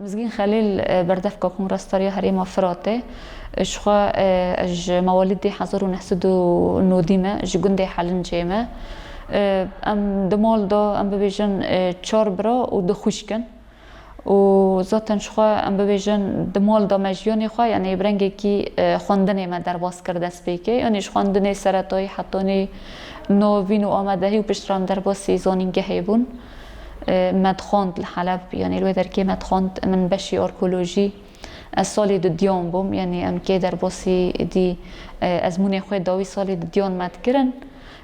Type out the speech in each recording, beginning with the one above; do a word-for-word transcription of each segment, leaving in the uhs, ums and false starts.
Mizgîn Xelîl, e, berdevka Kongrestariya Herêma Firatê. E, ji xwe, e, ez ji mewalîdê hezar û neh sed û nodî me, ji gundê Helincê me. E, em di mal de, em bibêjin, e, çar bira û du xwişk in. Û zaten ji xwe, em bibêjin, di mal de me jiyanê xwe, yanî bi rengekî, e, xwendinê me derbas kir destpêkê. Yanî ji xwendinê seretayî hetanî navîn û amadehî û piştre em derbasî zanîngehê bûn. E, me dixwand li Heleb, yanî li wê derkê me dixwand, min beşî arkeolojî. Ez salê dudiyan bûm, yanî em kê derbasî êdî, e, ezmûnê xwe dawî salê dudiyan me dikirin.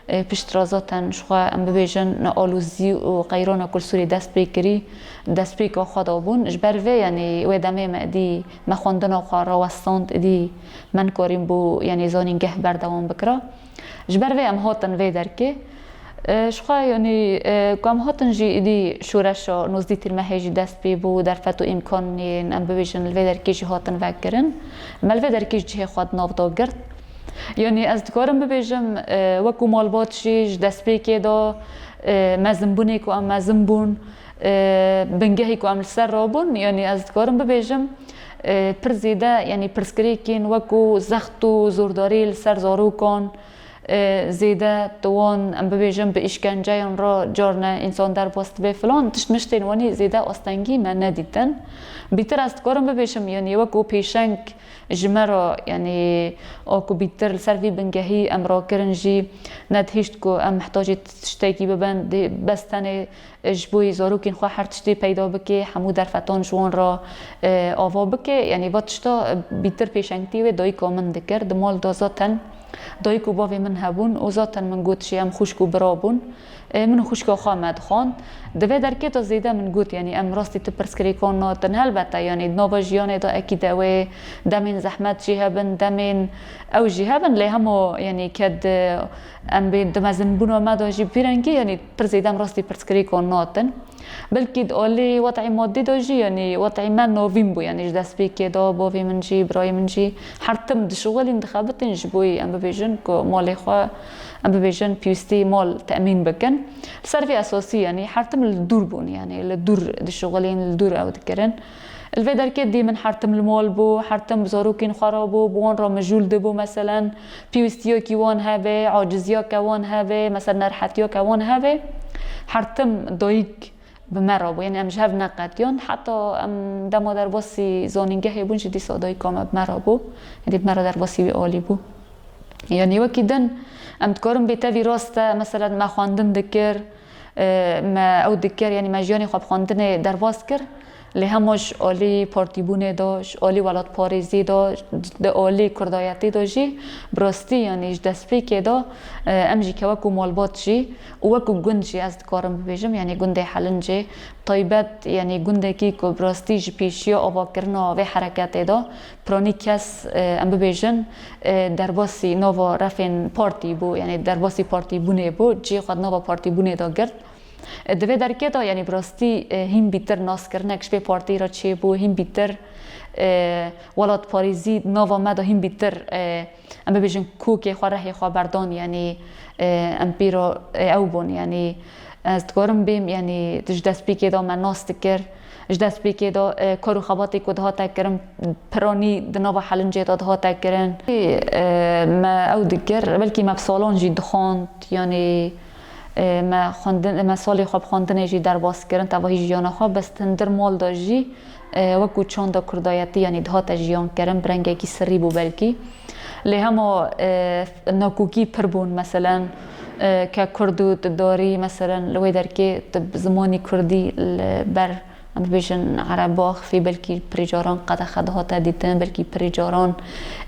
E, piştre zaten ji xwe em bibêjin alozî û qeyrana ku li Sûrî dest pê kirî, destpêka xwe da bûn. Ji ber vê, yanî wê demê me êdî me xwendina xwe rawestand, êdî me nikarîn bû, yanî zanîngeh berdewam bikira. Ji ber vê em hatin vê derkê. E, ji xwe, yanî, e, ku em hatin jî êdî şoreşa nozdî tîrmehê jî dest pê bû, derfet û îmkan yên, em bibêjin, li vê derkê jî hatin vekirin. Me li vê derkê ji cihê xwe di nav de girt. Yanî ez dikarim bibêjim, e, wekû malbat jî ji destpêkê de, e, mezinbûnê ku em mezin bûn, e, bingehî ku em li ser rabûn, yanî ez dikarim bibêjim, e, pir zêde, yanî pirsgirêkên wekû zext û zordarî li ser zarokan, e, zêde di wan, em bibêjin, bi îşkenceyan re carne însan derbas dibe filan, tişt miştên wanî zêde astengî me nedîtin. Bîtir ez dikarim bibêjim, yanî wekû pêşeng ji me re, yanî a ku bîtir li ser vî bingehî em rakirin jî nedihîşt ku em mihtacî tiştekî bibin, dê bes tenê ji bo zarokên xwe her tiştê peyda bike, hemû derfetan ji wan re, e, ava bike. Yanî va tişta bîtir pêşengtî wê dayika min dikir. Di mal de zaten dayik û bavê min hebûn û zaten min got jî em xwişk û bira bûn. E, min û xwişka xwe me dixwand. Di vê derkê de zêde min got, yanî em rastî tu pirsgirêkan natin. Helbete, yanî di nava jiyanê de ekî de wê demên zehmet jî hebin, demên ew jî hebin, lê hema, yanî ke di, em bê di mezinbûna me de jî vî rengî, yanî pir zêde em rastî pirsgirêkan natin. Belkî di alî wet'î madî de jî, yanî wet'î me novîn bû, yanî ji destpêkê de bavê min jî, birayê min jî her tim dişuxulîn, dixebitin ji bo, em bibêjin, ku malê xwe, em bibêjin, pêwîstî mal temîn bikin. Li ser vê esasî, yanî her tim li dûr bûn, yanî li dûr dişuxulîn, li dûr ew dikirin. Li vê derkê dî min her tim li mal bû, her tim bi zarokên xwe re bû, bi wan re mijûl dibû, meselen, pêwîstiyekî wan hebe, aciziyeke wan hebe, mesela nerhetiyeke wan hebe, her tim dayik bi me re bû. Yanî em ji hev neqetiyan. Heta em dema derbasî zanîngehê bûn jî dîsa dayika me bi me re bû. Êdî bi me re derbasî wî alî bû. Yanî wekî din em dikarin bê tevî rast e, mesela me xwendin dikir, e, me ew dikir, yanî me jiyanê xwe bi xwendinê derbas kir. Lê hema ji alî partîbûnê de, ji alî welatparêzî de, di alî kurdayetê de jî bi rastî, yanî ji destpêkê de, e, em jî ke wekû malbat jî û wekû gund jî ez dikarim bibêjim, yanî gundê Helincê taybet, yanî gundekî ku bi rastî ji pêşiya avakirina vê hereketê de piranî kes, e, em bibêjin, e, derbasî nava refên partî bû, yanî derbasî partîbûnê bû, cihê xwe di nava partîbûnê de girt. E, di vê derkê de, yanî bi rastî, e, hîn bîtir naskirinek ji vê partî re çêbû, hîn bîtir, e, welatparêzî di nava me de hîn bîtir, e, em bibêjin, kokê xwe, rehê xwe berdan, yanî, e, em pîro, e, ew bûn, yanî ez dikarim bêm, yanî ji destpêkê de me nas dikir, ji destpêkê de, e, kar û xebatê ku dihate kirin, piranî di nava Helincê de dihate kirin. E, me ew dikir, belkî me bi salan jî dixwand, yanî, e, me xwendin, me salê xwe bi xwendinê jî derbas kirin, tevahî jiyana xwe, bes di hundir mal de jî, e, wekû çanda kurdayetî, yanî dihate jiyan kirin, bi rengekî sirrî bû belkî. Lê hema, e, nakokî pir bûn, meselen, e, ke kurd û tu darî, meselen, li wê derkê tu bi zimanî kurdî li ber, em bibêjin, ereba axifî, belkî pirî caran qedexe dihate dîtin, belkî pirî caran,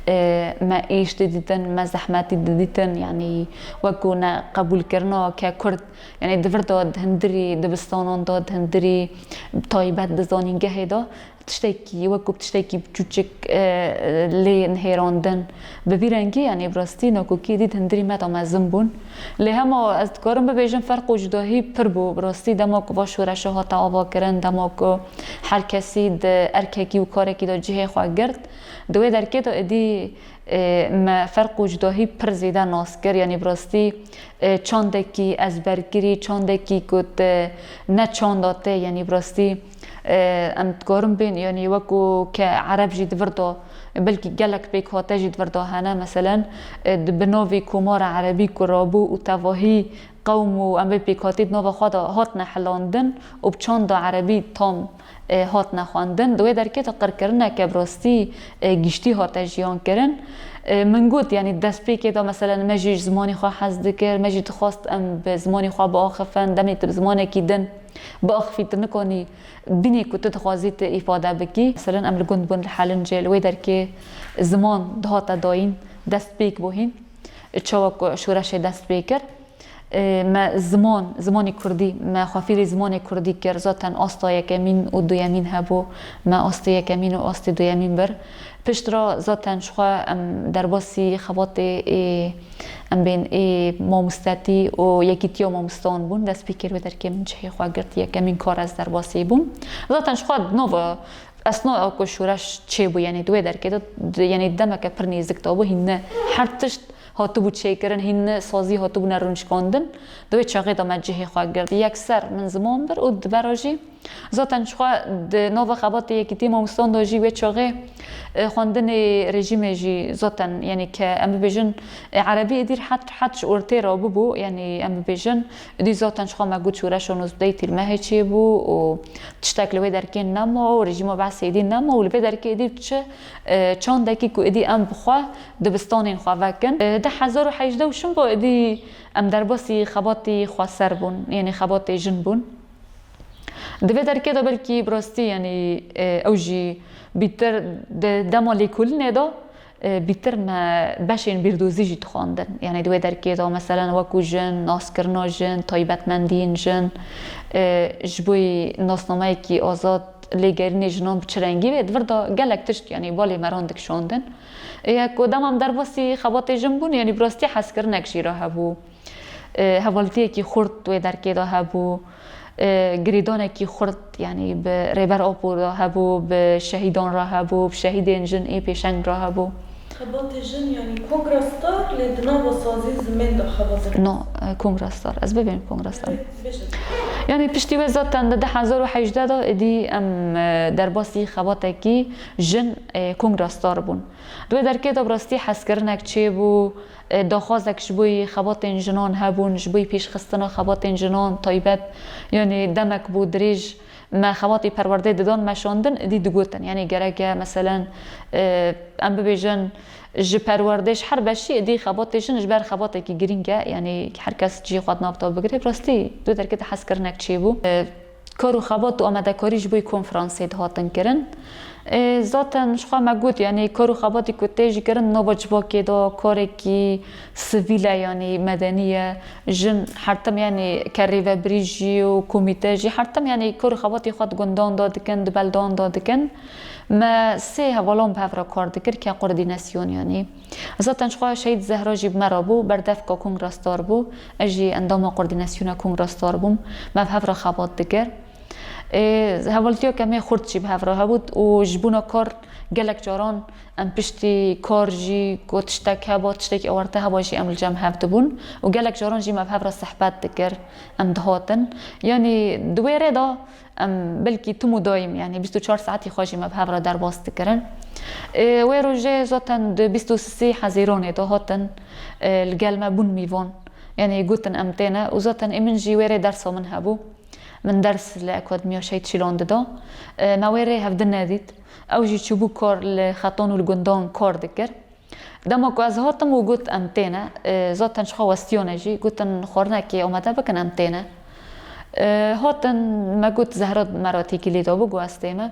e, me êş didîtin, me zehmetî didîtin, yanî wekû neqebûlkirina ke kurd, yanî di vir de, di hundirî dibistanan de, di hundirî taybet di zanîngehê de, tiştekî, wekû tiştekî çûçik, e, lê nihêrandin. Bi vî rengî, yanî bi rastî nakokî dî di hundirî me de mezin bûn. Lê hema ez dikarim bibêjim ferq û cudahî pir bû. Bi rastî dema ku va şoreşa hate avakirin, dema ku her kesî di erkekî û karekî de cihê xwe girt, di wê derkê de êdî, e, me ferq û cudahî pir zêde nas kir. Yanî bi rastî, e, çandekî ezberkirî, çandekî ku tu ne çanda te, yanî bi rastî, E, em dikarin bên, yanî wekû ke Ereb jî di vir de, belkî gelek pêkhate jî di vir de hene, meselen, e, di bi navê Komara Erebî ku rabû û tevahî qewm û em bê pêkhatî di nava xwe de hatine hilandin û bi çanda erebî tam, e, hatine xwendin. Di wê derkê de qirkirineke bi rastî, e, giştî hate jiyan kirin. E, min got, yanî destpêkê de meselen me jî ji zimanê xwe hez dikir, me jî dixwest em bi zimanê xwe biaxifin, demê tu bi zimanekî din biaxifî tu nikanî bînê ku tu dixwazî tu îfade bikî. Meselen em li gund bûn li Helincê, li wê derkê ziman dihate dayîn, dest pêk bû hîn. Çawa ku şoreşê dest pê kir. E, me ziman, zimanê kurdî, me xwefîrê zimanê kurdî kir. Zaten asta yekemîn û duyemîn hebû. Me astê yekemîn û astê duyemîn bir. Pişt re zaten ji xwe em derbasî xebatê ê, em bên ê mamostetî û yekîtiya mamostan bûn. Dest pê kir wê derkê min cihê xwe girt. Yekemîn kar ez derbasî bûm. Zaten ji xwe di nava esna ku şoreş çêbû, yanî di wê derkê de, di, yanî demeke pir nêzik de bû, hîn ne her tişt hatibû çêkirin, hîn ne sazî hatibûne rûnişkandin. Di wê çaxê de me cihê xwe girt. Yekser min ziman bir û di vera jî zaten ji xwe di nava xebatê yekîtî mamostan de jî wê çaxê, e, xwendinê rejîmê jî zaten, yanî ke em bibêjin, e, erebî êdî rehet rehet ji ortê re bibû, yanî em bibêjin, êdî zaten ji xwe me got şoreşa nozdehê tîrmehê çêbû û tiştek li wê derkê nema û rejîma Beesê êdî nema û li vê derkê êdî çi, e, çandekî ku êdî em bi xwe dibistanên xwe vekin. E, du hezar û hejdeh û şim bo êdî em derbasî xebatî xweser bûn, yanî xebatê jin bûn. Di vê derkê de belkî bi rastî, yanî, e, ew jî bîtir di dema lêkolînê de, e, bîtir me beşên bîrdozî jî dixwandin. Yanî di wê derkê de, meselen, wekû jin, naskirina jin, taybetmendiyên jin, e, ji bo nasnameyekî azad, lêgerînê jinan bi çi rengî bê, di vir de gelek tişt, yanî balê me ran dikişandin. E, ku dema em derbasî xebatê jin bûn, yanî bi rastî hezkirinek jî re hebû. E, hevaltiyekî xurt wê derkê de hebû. E, girêdanekî xurt, yanî bi Rêber Apo re hebû, bi şehîdan re hebû, bi şehîdên jin ê pêşeng re hebû. Xebatê jin, yanî Kongra Star, lê di nava sazî zimên de xebatê. No, e, Kongra Star. Ez bibêm Kongra Star. Bêjin. Yanî piştî wê zaten di du hezar û hejdeh de êdî em, e, derbasî xebatekî jin, e, Kongra Star bûn. Di wê derkê de bi rastî hezkirinek çêbû, e, daxwazek ji bo yî xebatên jinan hebûn, ji bo yî pêşxistina xebatên jinan taybet, yanî demek bû dirêj me xebatê perwerdeyê didan meşandin, êdî digotin. Yanî gereke, meselen, e, em bibêjin, ji perwerdê, ji her beşî, êdî xebatê jin ji ber xebatekî girîng e, yanî her kes cihê xwe di nav de bigire. Bi rastî, di wê derkê de hezkirinek çêbû. E, Kar û xebat û amadekarî ji bo konferansê dihatin kirin. Ê, zaten ji xwe me got, yanî kar û xebatî ku tê jî kirin, nava civakê de karekî sivîl e, yanî medenî ye. Jin her tim, yanî ke rêvebirî jî û komîte jî her tim, yanî kar û xebatî xwe di gundan de dikin, di beldan de dikin. Me sê hevalan bi hev re kar dikir ke koordînesyon, yanî. Zaten ji xwe Şehîd Zehra jî bi me re bû, berdevka Kongra Star bû. Ez jî endama koordînasyona Kongra Star bûm. Me bi hev re xebat dikir. Ê, hevaltiyeke me xurt jî bi hev re hebû û ji bona kar gelek caran em piştî kar jî ku tiştek heba, tiştekî awarte heba jî em li cem hev dibûn û gelek caran jî me bi hev re sehbet dikir, em dihatin. Yanî di wê rê de Em belkî tim û daîm, yanî bîst û çar saetî xwe jî me bi hev re derbas dikirin. Ê, wê rojê zaten di bîst û sê Hezîranê de hatin, e, li gel me bûn mîvan. Yanî gotin em têne û zaten ê min jî wê rê dersa min hebû. Min ders li Akademiya Şehîd Şîlan dida. E, me wê rê hevdin nedît. Ew jî çûbû kar li xetan û li gundan kar dikir. Dema ku ez hatim û got, em têne, e, zaten ji xwe westiyane jî, gotin, xwarinekê amade bikin, em têne. E, hatin, me got, Zehra me re têkilî dabû, got, ez tême.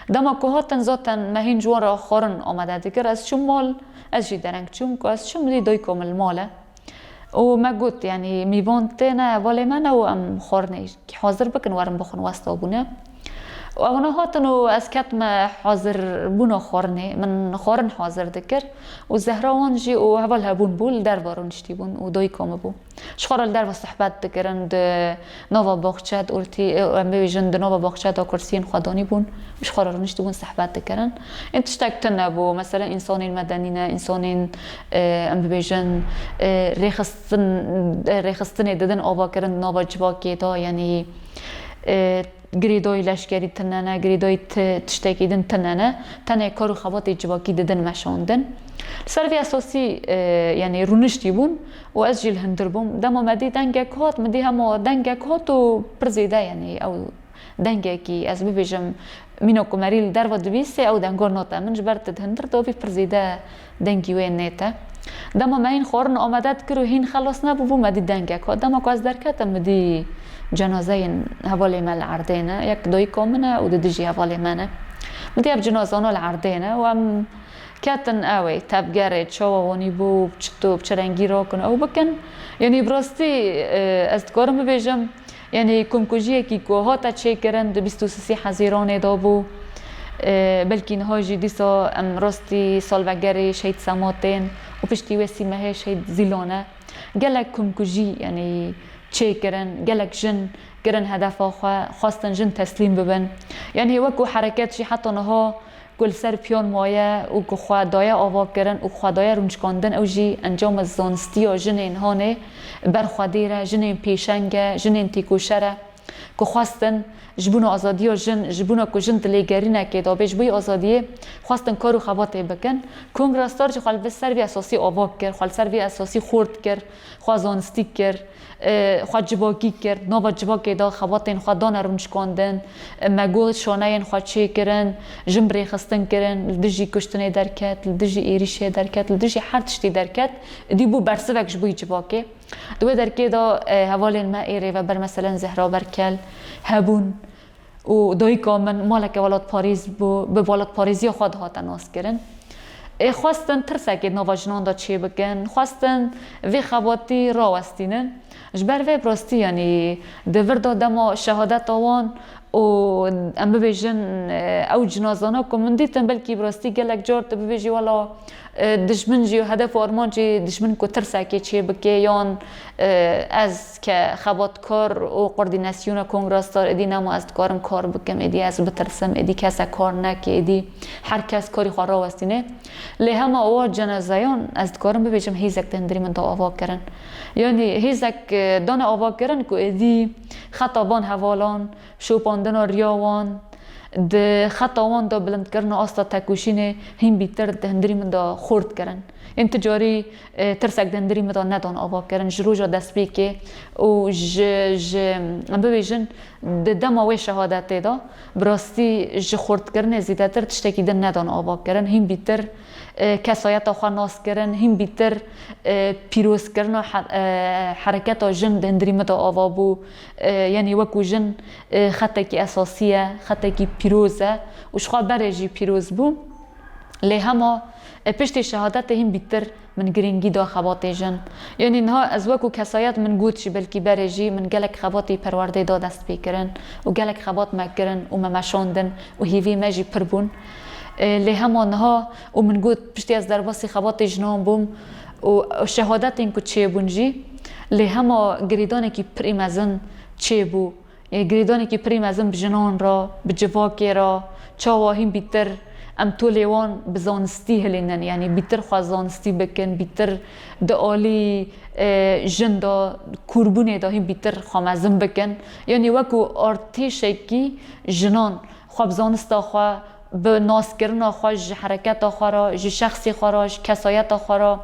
Dema ku hatin, zaten me hîn ji wan re xwarin amade dikir. Ez çûm mal, ez jî dereng çûm, ku ez çûm, dî dayika min li mal e. Û me got, yanî mîvan têne hevalê me ne û em xwarinê hazir bikin, werin bixwin, westa bûne. Û ewna hatin û ez ketime hazirbûna xwarinê, min xwarin hazir dikir û Zehra wan jî û heval hebûn bû, li derve rûniştî bûn û dayika min bû. Ji xwe re li derve sohbet dikirin, di nava baxçe, di ortî, em bibêjin, di nava baxçe de kursiyên xwe danî bûn û ji xwe re rûniştî bûn, sohbet dikirin. Ên tiştek tune bû, meselen, însanên medenî ne, însanên, e, em bibêjin, e, rêxistin, e, rêxistinê didin ava kirin di nava civakê de, yanî, e, Girêdayî leşkerî tune ne, girêdayî ti-, tiştekî din tune ne. Tenê kar û xebatê civakî didin meşandin. Li ser vê esasî, e, yanî rûniştî bûn û ez jî li hundir bûm. Dema me dî dengek hat, min dî hema dengek hat û pir zêde, yanî ew dengekî, ez bibêjim, mîna ku merî li derve dibîsê, ew denga nate min, ji ber tu di hundir de bî pir zêde dengî wê nête. Dema me hîn xwarin amade dikir û hîn xelas nebûbû, me dî dengek hat. Dema ku ez derketim, min dî cenazeyên hevalê me li erdê ne. Yek dayika min e û di dijî hevalê me ne. Min dî ev cinazana li erdê ne û em ketin ewê tevgerê, çawa wanî bû, çito, bi çi rengî rakin ew bikin. Yanî bi rastî, e, ez dikarim bibêjim, yanî komkujiyekî ku hate çêkirin di bîst û sisê Hezîranê de bû. E, belkî niha jî dîsa em rastî salvegerê Şehîd Sema tên û piştî wê sî mehê Şehîd Zîlan e. Gelek komkujî, yanî çêkirin, gelek jin kirin hedefa xwe, xwestin jin teslîm bibin. Yanî wekû hereket jî heta niha ku li ser piyan maye û ku xwe daye avakirin û xwe daye rûnişkandin, ew jî encama zanistiya jinên hanê berxwedêr e, jinên pêşeng e, jinên têkoşer e, ku xwestin ji bona azadiya jin, ji bona ku jin di lêgerînekê de be, ji bo azadiyê xwestin kar û xebatê bikin. Kongra Star jî xwe li ser vê esasî ava kir, xwe li ser vê esasî xort kir, xwe zanistî kir, e, xwe civakî kir, nava civakê de xebatên xwe dane rûnişkandin, e, me got şaneyên xwe çêkirin, jin bi rêxistin kirin, li dijî kuştinê derket, li dijî êrîşê derket, li dijî her tiştî derket, dî bû bersivek ji bo civakê. Di wê derkê de, e, hevalên me ê rêveber, meselen Zehra Berkel hebûn û dayika min maleke welatparêz bû, bi welatparêziya xwe dihate naskirin. Ê xwestin tirsekê di nava jinan de çêbikin, xwestin vê xebatî rawestînin. Ji ber vê bi rastî, yanî di vir de dema şehadeta wan û em bibêjin, e, ew cinazana ku min dîtin, belkî bi rastî gelek car tu bibêjî, wela, e, dijmin jî û hedef û armanc jî dijmin ku tirsekê çêbike, yan, e, ez ke xebatkar û koordînasyona Kongra Star, êdî nema ez dikarim kar bikim, êdî ez bitirsim, êdî kese kar neke, êdî her kes karî xwe rawestîne. Lê hema wan cenazeyan ez dikarim bibêjim hêzek di hundirî min de ava kirin. Yanî hêzek, e, dane ava kirin ku êdî xeta van hevalan, şopandina riya wan, di xeta wan de bilindkirina asta tekoşînê hîn bîtir di hundirî min de xurt kirin. Ên tu carî, e, tirsek di hundirî min de nedan ava kirin ji roja destpêkê û ji, ji, em bibêjin, di dema wê şehadetê de bi rastî ji xurtkirinê zêdetir tiştekî din nedan ava kirin. Hîn bîtir, e, kesayeta xwe nas kirin, hîn bîtir, e, pîrozkirina he-, e, hereketa jin di hundirî min de ava bû. E, yanî wekû jin, e, xetekî esasî ye, xetekî pîroz e û ji xwe berê jî pîroz bû. Lê hema, e, piştî şehadetê hîn bîtir min girîngî da xebatê jin. Yanî niha ez wekû kesayet min got jî, belkî berê jî min gelek xebatê perwerdê da dest pê kirin û gelek xebat me kirin û me meşandin û hêvî me jî pir bûn. E, lê hema niha û min got, piştî ez derbasî xebatê jinan bûm û şehadetên ku çêbûn jî, lê hema girêdanekî pirî mezin çêbû. Ê, girêdanekî pirî mezin bi jinan re, bi civakê re, çawa hîn bîtir em tolê wan bi zanistî hilînin, yanî bîtir xwe zanistî bikin, bîtir di alî, e, jin de, kûrbûnê de hîn bîtir xwe mezin bikin. Yanî wekû artêşekî jinan xwe bi zanista xwe, bi naskirina xwe ji hereketa xwe re, ji şexsê xwe re, ji kesayeta xwe re,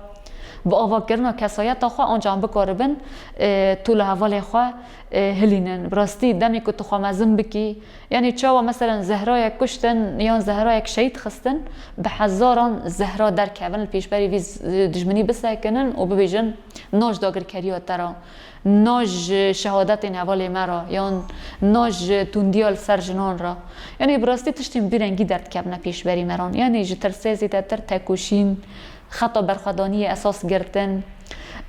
bi avakirina kesayeta xwe, anca em bikaribin, e, tu li hevalê xwe, e, hilînin. Bi rastî demê ku tu xwe mezin bikî, yanî çawa meselen Zehrayek kuştin yan Zehrayek şehîd xistin, bi hezaran Zehra derkevin li pêşberî vî z-, dijminî bisekinin û bibêjin, na ji dagirkeriya te re, na ji şehadetên hevalê me re, yan na ji tundiya li ser jinan re. Yanî bi rastî tiştên vî rengî derdikevine pêşberî me re. Yanî ji tirsê zêdetir tekoşîn, xeta berxwedaniyê esas girtin,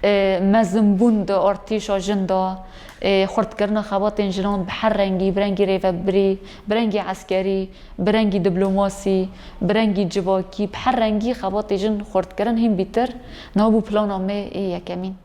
e, mezinbûn di artêşa jin de, e, xurtkirina xebatên jinan bi her rengî, bi rengî rêvebirî, bi rengî eskerî, bi rengî diplomasî, bi rengî civakî, bi her rengî xebatê jin xurtkirin hîn bîtir, niha bû plana me ê yekemîn.